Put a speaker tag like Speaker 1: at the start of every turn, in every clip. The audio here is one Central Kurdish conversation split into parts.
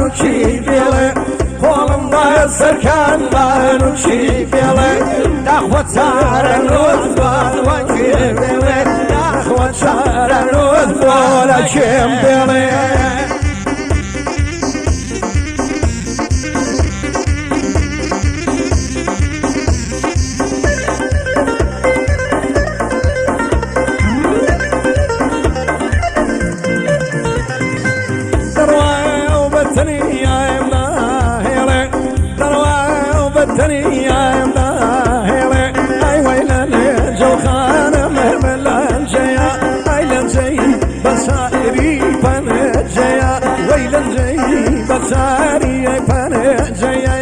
Speaker 1: و چی بێڵێ قۆڵم بە سەرکان بان و چی بێڵێ داخوە چارە نووس بانوە کێ بێڵێ داخوە چارە نووس بۆ لە کێم بێڵێ. بەساری پەنجەیە.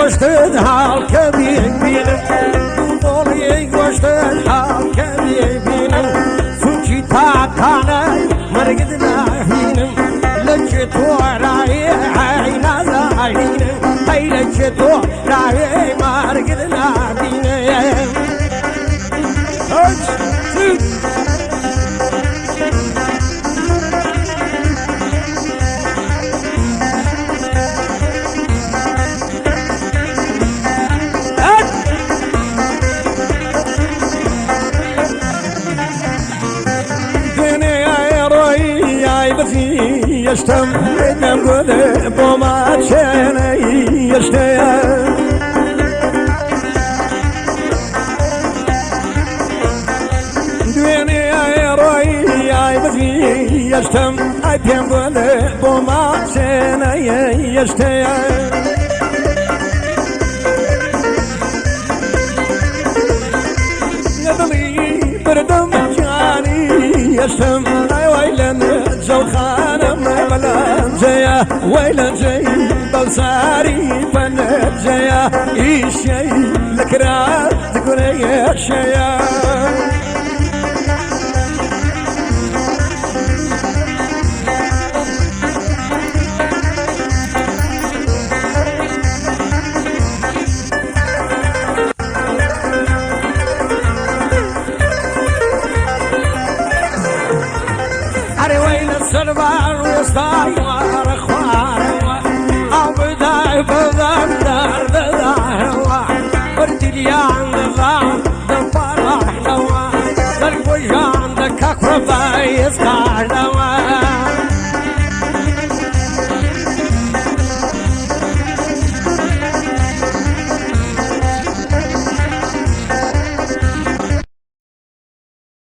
Speaker 1: گۆشتن حاڵکە بینم قۆڵی گۆشتن حاڵکە بینم سوچی تاقانە مەرگت ناهینم لەکێ تۆ ڕایێ نازاهینم هەی لەکێ تۆ ڕایێ مەرگت نابینم. یشتم دەم گۆلێ بۆ ماچێنە یشتەیە. دوێنێ ڕۆی بزی یشتم ئەی پێم گۆلێ بۆ ماچێنە یشتەیە. دڵی بردم جانی یشتم ئەی وای لە جەوخانم بەلەنجەیە وای لەنجەی بەوساری پەنجەیە ئیشەی لەکرا دگورەیەشەیە.